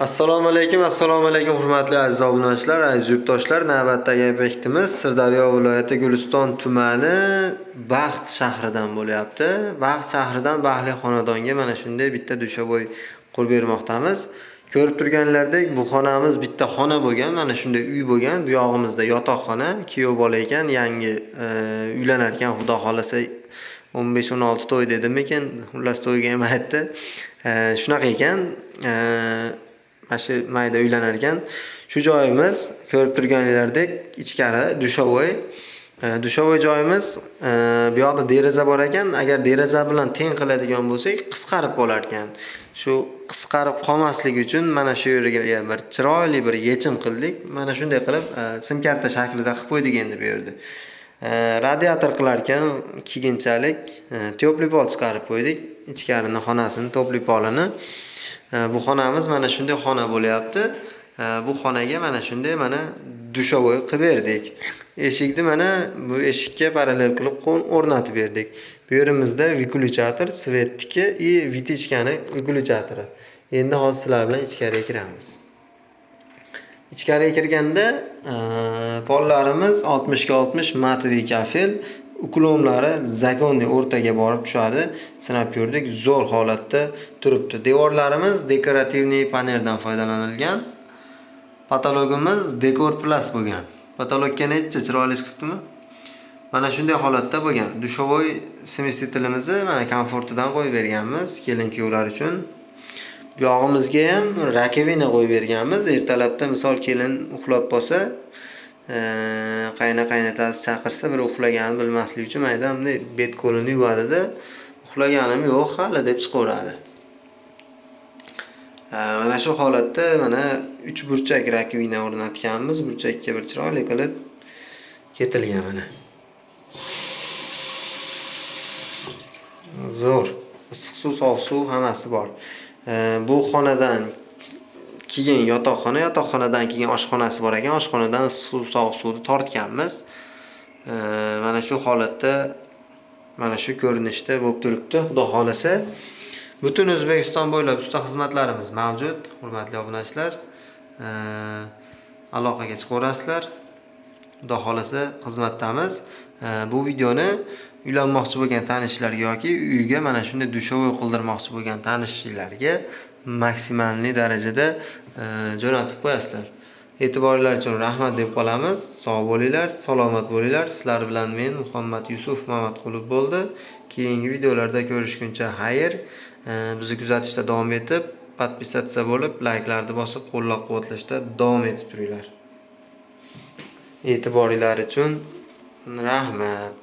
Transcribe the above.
Assalomu alaykum, assalomu alaykum hurmatli aziz obunachilar, aziz yurtdoshlar. Navbatdagi obyektimiz Sirdaryo viloyati Guliston tumani Baxt shahridan bo'lyapti. Baxt shahridan Baxtli xonadonga mana shunday bitta dushovoy qurib bermoqdamiz. Ko'rib turganlaridek, bu xonamiz bitta xona bo'lgan, mana shunday uy bo'lgan. Bu yog'imizda yotoqxona, kuyov bola ekan, yangi uylanar ekan, Xudo xolasa 15-16 to'y dedimikin, xullas to'yga ham aytdi. Shunaqa ekan. Mana shu mayda uylanar ekan. Shu joyimiz ko'rib turganinglardek ichkari dushovoy. Dushovoy joyimiz, bu yoqda deraza bor ekan. Agar deraza bilan teng qiladigan bo'lsak, qisqarib qolar ekan. Shu qisqarib qolmasligi uchun mana shu yerga bir chiroyli bir yechim qildik. Mana shunday qilib simkarta shaklida qilib qo'ydik endi bu yerda. Radiator qilar ekan keyinchalik тёплый pol chiqarib qo'ydik. Ichkarini xonasini тёплый polini. Bu xonamiz mana shunday xona bo'lyapti. Bu xonaga mana shunday mana dushovoy qilib berdik. Eshikni mana bu eshikka parallel qilib o'rnatib berdik. Bu yerimizda выключатель свет niki и вытяжка ni выключатель i. Endi hozir sizlar bilan ichkariga kiramiz. Ichkariga kirganda pollarimiz 60 ga 60 матовый kafel, уклон lari законный o'rtaga borib tushadi. Sinab ko'rdik, zo'r holatda turibdi. Devorlarimiz декоративный panerdan foydalanilgan. Потолок imiz Dekor Plus bo'lgan. Потолок ka necha chiroyli chiqibdimi? Mana shunday holatda bo'lgan. Душевой смеситель imizni mana komfortidan qo'yib berganmiz kelin kuyovlar uchun. Bu yog'imizga ham раковина qo'yib berganmiz. Ertalabda misol kelin uxlab qolsa, qayna qaynotasi chaqirsa, bir uxlaganini bilmaslik uchun mayda bunday bet qo'lini yuvadida, uxlaganim yo'q hali deb chiqaveradi. Mana shu holatda mana uch burchak раковина o'rnatganmiz. Burchakka bir chiroyli qilib ketilgan mana. Zo'r. Issiq suv, sovuq suv hammasi bor. Bu xonadan keyin yotoqxona, yotoqxonadan keyin oshxonasi bor ekan. Oshxonadan issiq suv, sovuq suvni tortganmiz. Mana shu holatda, mana shu ko'rinishda bo'lib turibdi. Xudo xolasa butun O'zbekiston bo'ylab usta xizmatlarimiz mavjud. Hurmatli obunachilar, aloqaga chiqaverasizlar. Xudo xolasa xizmatdamiz. Bu videoni uylanmoqchi bo'lgan tanishlarga yoki uyga mana shunday dushovoy qildirmoqchi bo'lgan tanishlarga maksimalniy darajada jo'natib qo'yasizlar. E'tiboringlar uchun rahmat deb qolamiz. Sog' bo'linglar, salomat bo'linglar. Sizlar bilan men Muhammad Yusuf Mamatqulov bo'ldi. Keyingi videolarda ko'rishguncha xayr. Bizni kuzatishda davom etib, подписаться bo'lib, layklarni bosib, qo'llab-quvvatlashda davom etib turinglar. E'tiboringlar uchun rahmat.